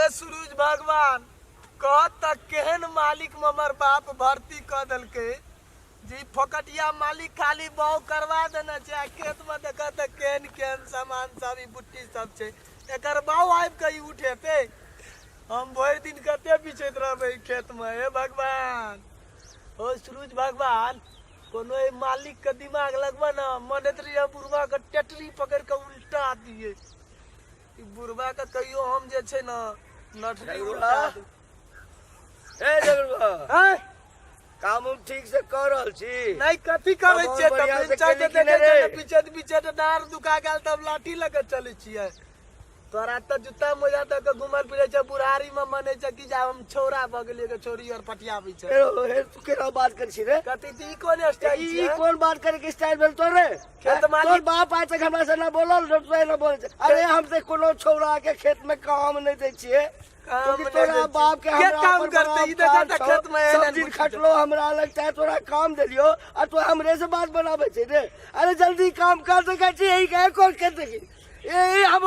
हे सूरज भगवान, कह तक केहन मालिक हमर बाप भर्ती कऽ देलकै जी। फोकटिया मालिक खाली बाउ करवा देने छै आ खेत में देख तऽ केहन केहन सामान सब ई बुट्टी सब छै। एकर बाउ आबि कऽ ई उठेतै? हम भरि दिन कते बिछैत रहबै खेत में। हे भगवान, ओ सूरज भगवान, कोनो एहि मालिक के दिमाग लगबऽ ने। मन होइत रहैए बुढ़वा के टेटरी पकड़ि कऽ उल्टा दियै। ई बुढ़वा के कहियो हम जे छै ने नठरी उल्टा दी। ए जगरुआ, आँय? काम उम ठीक से कर रहल छी? नहीं, कथी करै सामान छियै? तऽ बढ़ियां से बेचै केली जे कि देखै नहि छियै रे? ने, बिचैत बिचैत डाँर दुखा गेल, तब लाठी लऽ कऽ चलै छियै। तोरा तऽ जूता मोजा दऽ कऽ घुमल फिरै छै। बुढ़ारी मे मनै छै कि जे आब हम छौड़ा भऽ गेलियै के छौड़ी आर पटियाबै छै। ए हो, हे तू केना बात करै छी रे? कथी तऽ ई कोन स्टाइल ई छियै? कोन बात करे के स्टाइल भेल तोर रे? खेत मालिक- तोर बाप आइ तक हमरा से ना बोलल, तोरा ना बोले छै। अरे, हम से कोनो छौड़ा के खेत में काम नहीं दै छियै। काम क्योंकि नहि तोरा दै छियै। बाप के के हमरा काम पर करतै? बड़ा ई देखा उपकार तऽ छौ। खेत में एहन सब दिन बुझै छै। खटलो हमरा लग चाहे तोरा काम देलियो आ तू हमरे से बात बनाबै छै रे। अरे, जल्दी काम कर सकै छी? यही कहे कोन खेत देखी ए हम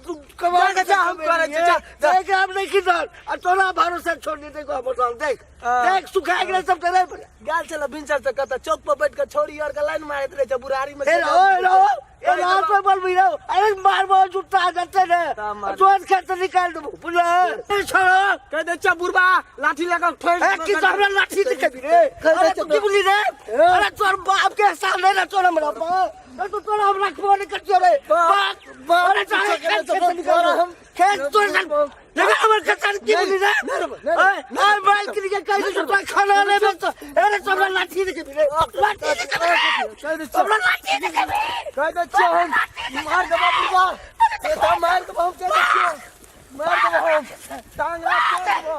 तू कमा जा, जा, हम करै छी, जा, जा। देख, हम नहीं खिदल आ तोरा भरोसा छोड़ देते को हम। देख। हाँ। देख, सुखा गेलै सब तेरे पर। गेल छलै भिनसर से कतऽ, चौक पर बैठ कऽ छौड़ी आर के लाइन मारैत रहै छै बुढ़ारी में। ए रहो, ए रहो, ए रात में बोलबी रहो। अरे, मार बहुत जुत्ता जते ने ता मार। जोर खेत से निकाल देबो, बुझल छोड़ो। कह दै छियै बुढ़बा लाठी लऽ कऽ ठोकि। ए, की तो हमरा लाठी से कभी रे? अरे, तू की बोली रे? अरे, तोर बाप के एहसान नहीं रे तोर हमरा पर। अरे, तू तोरा हम रखबो नहीं करतियो रे। बाप, बाप, अरे, चाहे पीछे खेत के से निकाल तोरा दो। हम- खेत तोर देखा हमर खेत की बोली रे? नहीं रे, नहीं रे। ए, नहीं, बाल के लिए कहीं तो तोरा खाना नहीं मिलतो। अरे, तो हमरा लाठी से कभी रे, लाठी से कभी रे। कह दै छियै, हमरा लाठी से कभी। कह दै छियै, हम मार देबो बुढ़बा। से तऽ मार देबो हम, कह दै छियै, मार देबो हम, टांग हाथ तोड़ देबो।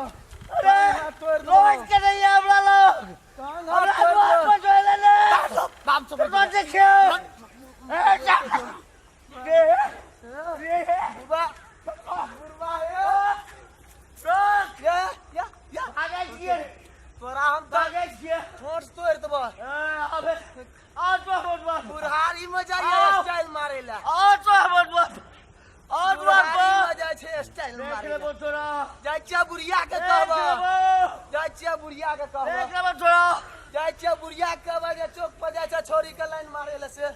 अरे, टांग हाथ तोड़ देबो। रोज के नहीं है हमरा लोग। टांग हाथ हमरा तोड़ रोज देबो। पर जो है ले। बाप से रोज देखियो। ए, जा। रे, रे, बुढ़बा, बुढ़बा हे। रोज। या या या। भागै छियै। तोरा हम तऽ भागै छियै। ठोस तोड़ देबो। ए, आबे। आ तो हमर बाप। बुढ़ारी में जाइए आओ। स्टाइल मारे ला। आ तो हमर बाप। आ तो बुढ़ारी बाप। में जाइ छै स्टाइल देख मारे लेबो ला। तोरा। जाइ छियै बुढ़िया के देख कहबो। लेबो। जाइ छियै बुढ़िया के देख कहबो। लेबो तोरा। जाइ छियै बुढ़िया के कहबो जे चौक पर जाइ छै छोरी के लाइन मारे ला से।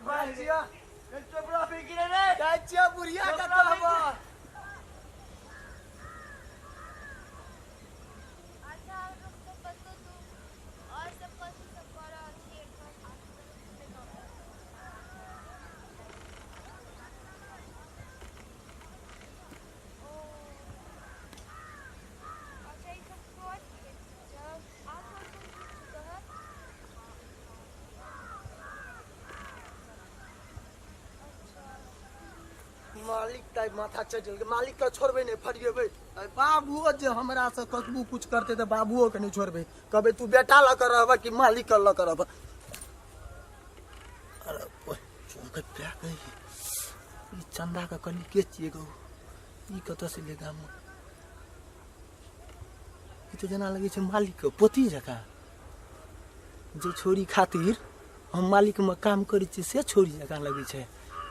जाइ छियै। चोपड़ा फेंकी रे रे। जाइ छियै बुढ़िया के कहबो। अच्छा, और सब बतो तू, और सब कथी सब कऽ रहल छी एखन? ओ अच्छा, ई सब कर जब आर कोन कोन चीज छै तोहर? अच्छा। मालिक तऽ माथा चढ़ि गेल। मालिक के छोड़बै नहि, फरिएबै। अरे, बाबुओ जे हमरा से कतबो कुछ करतै तऽ बाबुओ के नहि छोड़बै। कहबै, तू बेटा लऽ कऽ रहबह कि मालिक के लऽ कऽ रहबह? अरे ओए, चौंकत प्या गई। ई चंदा के कनी के छियै गौ? ई कतऽ से ले गाम? ई तऽ जेना लगै छै मालिक के पोती जकाँ। जे छोरी खातिर हम मालिकमे काम करै छियै से छोरी जकाँ लगै छै।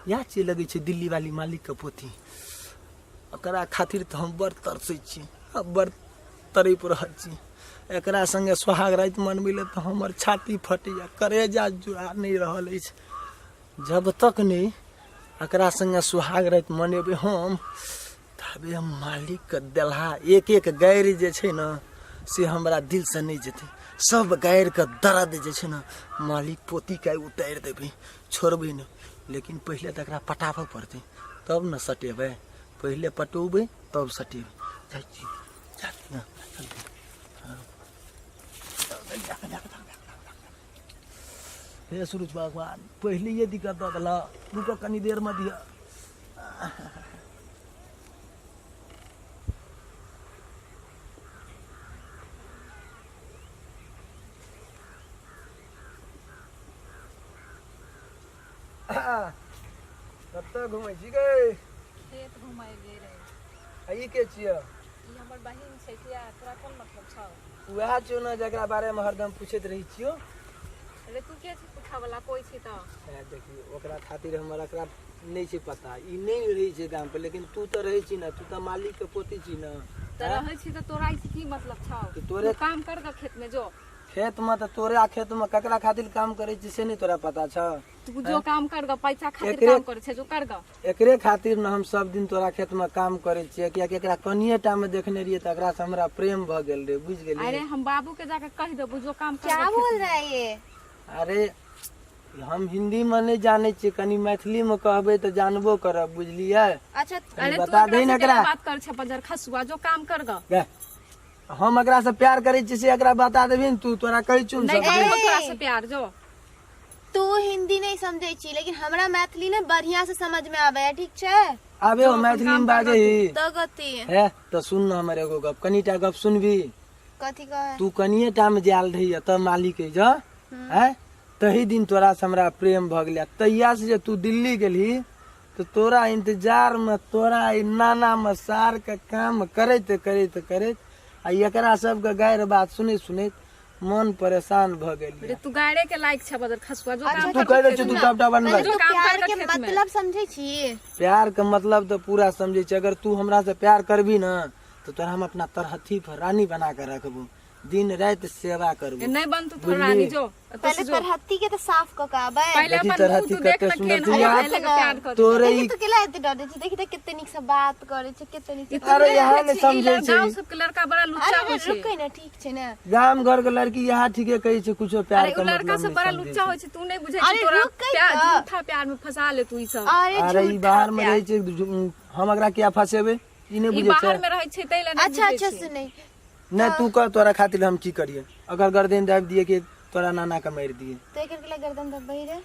इएह छियै लगै छै दिल्ली वाली मालिकके पोती। ओकरा खातिर तऽ हम बड़ तरसै छी आ बड़ तड़पि रहल छी। एकरा सङ्गे सोहाग राति मनबै लए तऽ हमर छाती फटैए, करेजा जुड़ा नहि रहल अछि। जब तक नहि एकरा सङ्गे सोहाग राति मनेबै हम, ताबे हम मालिकके देलहा एक एक गारि जे छै ने से हमरा दिलसँ नहि जेतै। सब गारिके दर्द जे छै ने, मालिक पोतीके आइ उतारि देबै, छोड़बै नहि। लेकिन पहिले तऽ एकरा पटाबऽ पड़तै, तब ने सटेबै। पहिले पटौबै तब सटेबै। जाइ छी, जा ने। हे सूरज भगवान, पहिले ये दिक्कत दऽ देलक। रुकऽ, कनी देरमे दिअ। कतऽ घुमै छी गे? खेत घुमै गेल रहे। आ ई के छियै? ई हमर बहिन छै। किया, तोरा कोन मतलब छौ? उएह छियौ ने जकरा बारेमे हरदम पूछैत रहै छियौ। अरे तू के छी पूछा वाला कोई छी तऽ ए, देखी ओकरा खातिर हमर एकरा नहि छै पता ई नहि रहै छै गाम पर लेकिन तू तऽ रहै छी ने तू तऽ मालिक के पोती छी ने तऽ रहै छी तऽ तोरा ई से की मतलब छौ कि तोरे तू काम कर ग खेत में जो खेत में तऽ तोरे खेत में ककरा खातिर काम करै छी से नहि तोरा पता छौ तू जो काम कर ग पैसा खातिर एकरे- काम करे छै जो कर ग एकरे खातिर ने हम सब दिन तोरा खेत में काम करै छियै कियाकि एकरा कनिये टा में देखने रहियै तऽ एकरा से हमरा प्रेम भऽ गेल रहे बुझि गेलियै अरे हम बाबू के जाके कह देबो जो काम कर क्या ग खेत बोल में। रहा है ये अरे हम हिंदी में नहि जानै छियै कनि मैथिली में कहबै तऽ जानबो करब बुझलियै अच्छा कनि अरे तू बता एकरा दही ने से एकरा केना बात कर छै बजर खसुआ जो काम कर ग गे, हम एकरा से प्यार करै छियै से एकरा बता देबही ने तू तोरा कहै छौ ने नहीं सब करबो दिन। तोरा से प्यार जो तू हिंदी नहीं समझै छी लेकिन हमरा मैथिली ने बढ़िया से समझ में आबै है ठीक छै आबे हो मैथिली में बाजै ही तो कथी हे तऽ सुन न हमर एगो गप कनिटा गप सुनबी कथी कहे तू कनिए टा में जायल रही तऽ मालिक अइ जा हैं तही दिन तोरा से हमरा प्रेम भऽ गेलै तहिया से जे तू दिल्ली गेलही तऽ तोरा इंतजार में तोरा ई नाना में सार के काम करैत करैत करैत आ एकरा सबके गारि बात सुनैत सुनैत मन परेशान भऽ गेल अरे तू गाड़े के लायक छै बदर खसुआ जो काम तू कहि दै छी तू सबटा बनबै तू काम प्यार कर के खेत में। मतलब समझै छी प्यार के मतलब तऽ पूरा समझै छी अगर तू हमरा से प्यार करबी ने तऽ तोरा हम अपना तरहथी पर रानी बना के रखबो दिन राति सेवा करबो नहीं बनतू तो रानी जो तो पहले जो तरहत्ती के तो साफ क के आबै पहले देखी अपन मुंह तरहत्थी तू देख कते न सुंदर केहन छै। है यार, पहले के प्यार कर तोरे देखी ई तो केला एते डरे छै देखी त कते नीक से बात करे छै कते नीक से अरे यहाँ नहि समझै छै गांव सब के लड़का बड़ा लुच्चा अरे होइ छै रुकै ना ठीक छै ने गाम घर के लड़की यहाँ ठीके कहै छै कुछो प्यार अरे के उ लड़का मतलब सब बड़ा नहीं समझै लुच्चा छै होइ छै तू नहीं बुझै अरे छै तोरा रुकै प्यार तऽ। झूठा प्यार में फंसा ले तू ई सब अरे अरे ई झूठा बाहर में प्यार। रहै छै हम एकरा किया फंसेबै ई नहि ई बुझै छै बाहर में रहै छै तै लए नहीं अच्छा बुझै अच्छा छै। सुनै नहि तू कह तोरा खातिर हम की करिए अगर गर्दन दाबि दिए कि तोरा नाना के मारि दिए तो एकर के गर्दन दबबै रे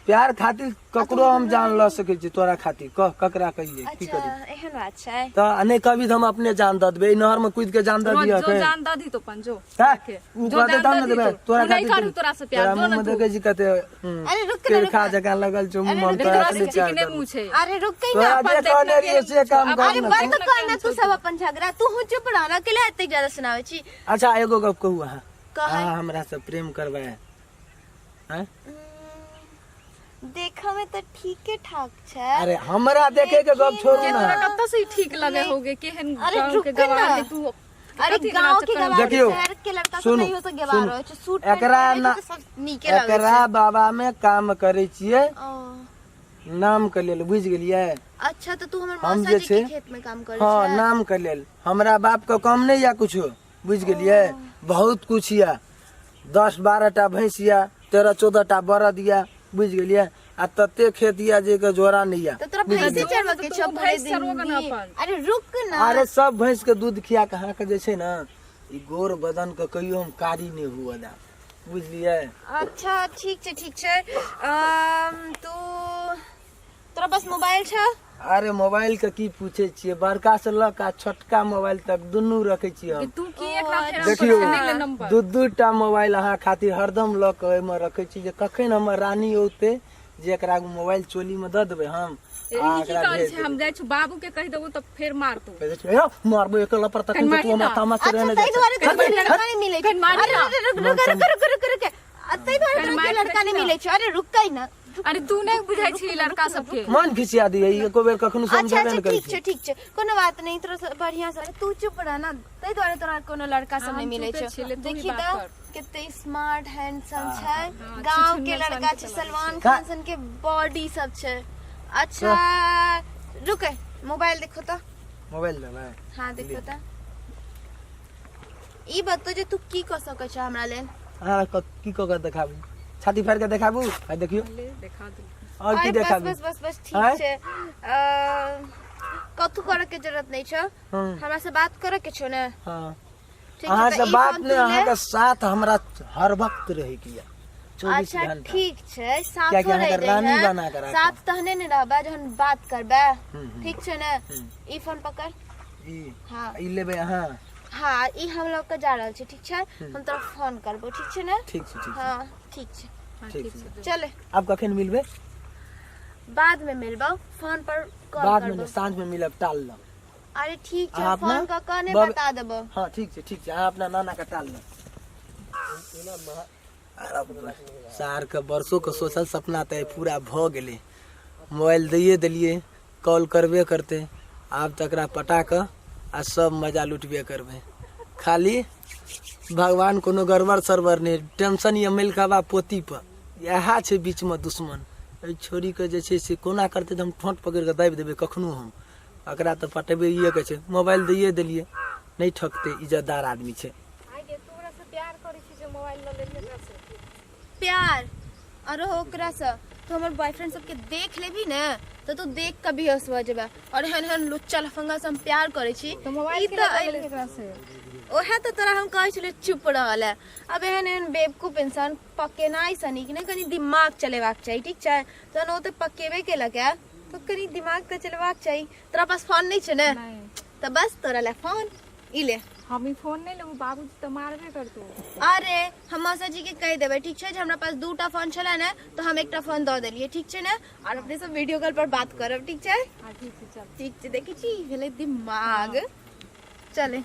प्यार खातिर ककरो हम जान लऽ सकै छी तोरा खातिर कह ककरा कहिए की अच्छा करी एहन बात छै तऽ आ नहि कभी तऽ हम अपने जान दऽ देबै नहर में कूद के जान दऽ रोज दिअ जो जान दऽ दी तो अपन जो हैं? के। उ जो कहतै जान तब ने दऽ दी देबै तो। तोरा तू नहीं खातिर करू तोरा से प्यार तोरा जो मुँह ना में तू देखै छी कते अरे रुक ना रुक पेरखा जकाँ लगल छौ मुँह में हम देख तोरा तोरा से से प्यार चिकने करबौ। मुँह छै अरे रुक ना तोरा अपन जे देखने कहने रहियै केहन से काम छौ। कर अरे ने बंद तू। कर ना तू सब अपन झगड़ा तू हूँ चुप रह ना केला एतेक ज्यादा सुनाबै छी अच्छा एगो गप कहू अहाँ कहै। अहाँ हमरा से प्रेम करबै हैं? देखऽ में तऽ ठीके ठाक छै अरे हमरा देखे के गप छोड़ू के ना तोरा कतऽ से ई ठीक लगे होगे केहन अरे गाँव के रुक ना। गवार है तू अरे कथी गांव के चक्कर में गवार देखियौ, शहर के लड़का सब सुनू, नहीं हो सके गवार सुनू। होइ छै सूट पैंट एकरा पहिरै छै ना तऽ सब नीके लगै छै एकरा बाबा में काम करै छियै ओ, नाम के लेल बुझि गेलियै अच्छा तऽ तू हमर हम मौसा जे जी छै के खेत में काम करै हाँ छै नाम के लेल हमरा बाप के काम नहीं या कुछो बुझि गेलियै बहुत कुछ या 10-12 टा भैंस या 13-14 टा बरद या बुझि गेलियै आ तते खेत या जे के जोड़ा नहीं या तऽ तोरा भैंसे जो चरबऽ के तू छौ पूरे भैंस दिन चरबऽ के ना भी। अपन। अरे रुक ना अरे सब भैंस के दूध खिया के अहाँके जे छै ने ई गोर बदन के कहियो हम कारी नहीं हुआ दा बुझलियै अच्छा ठीक छै ठीक छै तू तोरा पास मोबाइल छौ अरे मोबाइल के की पूछे छियै बड़का से लऽ के छोटका मोबाइल तक दुनू रखे छियै हम तू की एकरा फेर देखियौ नहीं ले नंबर दू दू टा मोबाइल अहाँ खातिर हरदम लऽ के ओहिमे रखे छी जे कखन हमर रानी औते जे एकरा मोबाइल चोली में दऽ देबै हम ई आ की एकरा करै भेज छै हम जाइ छी बाबू के कहि देबो तऽ फेर मारतौ देबै यौ मारबो एक लपर तखन कनि तऽ तू हमरा मारी ना। तामस से अच्छा रहने ताहि दुआरे जाइ तोरा लड़का नहि मिलै छै कनि मारी अरे ना। रुक रुक रुक रुक रुक रुक रुक आ ताहि दुआरे कनि तोरा मारि लड़का नहि देखी ना। मिलै छै अरे रुकै ना अरे तू नहीं बुझै छी लड़का सबके मन खिसिया दिए एको बेर कखनो अच्छा समझेबे अच्छा नहि करै ठीक छै ठीक छै कोनो बात नहीं तोरा से बढ़िया से तू चुप रह ना ताहि दुआरे तोरा कोनो लड़का सब हाँ, नहीं हम मिलै चुपे छै छियै, ले तू ही देखी बात तऽ कर। कते स्मार्ट हैंडसम छै हाँ, गांव के छुछुनर सन लड़का के छै तऽ लगै सलमान खान सन के बॉडी सब छै अच्छा रुक मोबाइल देखो तऽ मोबाइल देबै हाँ देखो तऽ ई बतो जे तू की कऽ सकै छ हमरा लेल अहाँ की कऽ के देखाबू छाती फाड़ि के देखाबू आ देखियौ ले देखा दे और की अरे बस देखाबू बस बस बस ठीक आँय? छै कथू करे के जरूरत नहीं छै हँ हमरा से बात करे के छौ ने हाँ ठीक छै अहाँ तऽ से ई बात फोन नहि तू ले। अहाँके साथ हमरा हर वक्त रहै के यऽ 24 अच्छा घंटा ठीक छै साथो कियाकि अहाँके रह रानी जाइहे बना के राखब। साथ तहने ने रहबै जहन बात करबै हम्म। ठीक छै ने ई फोन पकड़ ई हाँ ई लेबै अहाँ हाँ ई हम लऽ के जा रहल छी ठीक छै हम तोरा फोन करबो ठीक छै ने ठीक छै ठीक छै हाँ ठीक छै हाँ, ठीक ठीक छै। छै चले आब कखन मिलबै बाद में मिलबो फोन पर कॉल बाद में करबो नहि, साँझ में मिलब टाल लग अरे ठीक छै अहाँ अपना फोन कऽ कऽ ने बब- बता देबो हाँ ठीक छै ठीक छै अहाँ अपना नाना के टाल लग सारके बरसोके सोचल सपना तऽ पूरा भऽ गेलै। मोबाइल दैए देलियै, कॉल करबे करतै। आब तकरा पटा कऽ आ सब मजा लुटबे करबै। खाली भगवान कोनो गड़बड़ सड़बड़ नहि। टेंशन यऽ मलिकबा पोतीपर, इएह छै बीचमे दुश्मन। एहि छोरीके जे छै से कोना करतै तऽ हम ठोंट पकड़ि कऽ दाबि देबै कखनो हम। एकरा तऽ पटबैएके छै। मोबाइल दैए देलियै, नहि ठकतै, इज्जतदार आदमी छै। आइ गे, तू ओकरा से प्यार करै छी जे मोबाइल लऽ लेलही ओकरा से? प्यार अरे ओकरासँ तू हमर बॉयफ्रेंड सबके देख लेबही ने तऽ तू देख कऽ भी हंसबऽ जेबे। और एहन एहन लुच्चा लफंगा से हम प्यार करै छी। तऽ मोबाइल ई के तऽ लऽ लेलही एकरा से? ओहे तऽ तोरा हम कहै छलियै चुप रहल है। अब एहन एहन बेवकूफ इंसान पकेनाइ सँ नीक नहि, कनि दिमाग चलेबाक चाही। ठीक छै, तहन ओ तऽ पकेबे केलक है तऽ कनि दिमाग तऽ चलेबाक चाही। तोरा पास फोन नहि छै ने? नहि। तऽ बस तोरा लए फोन ई ले। हम ई फोन नहि लेबो, बाबूजी तऽ मारबे करतौ। अरे हम मौसा जी के कहि देबै, ठीक छै, जे हमरा पास दूटा फोन छलै ने तऽ हम एकटा फोन दऽ देलियै। ठीक छै ने? आओर अपने सब वीडियो कॉल पर बात करब, ठीक छै? हाँ, ठीक छै, चल। ठीक छै। देखै छी, भेलै दिमाग। चले।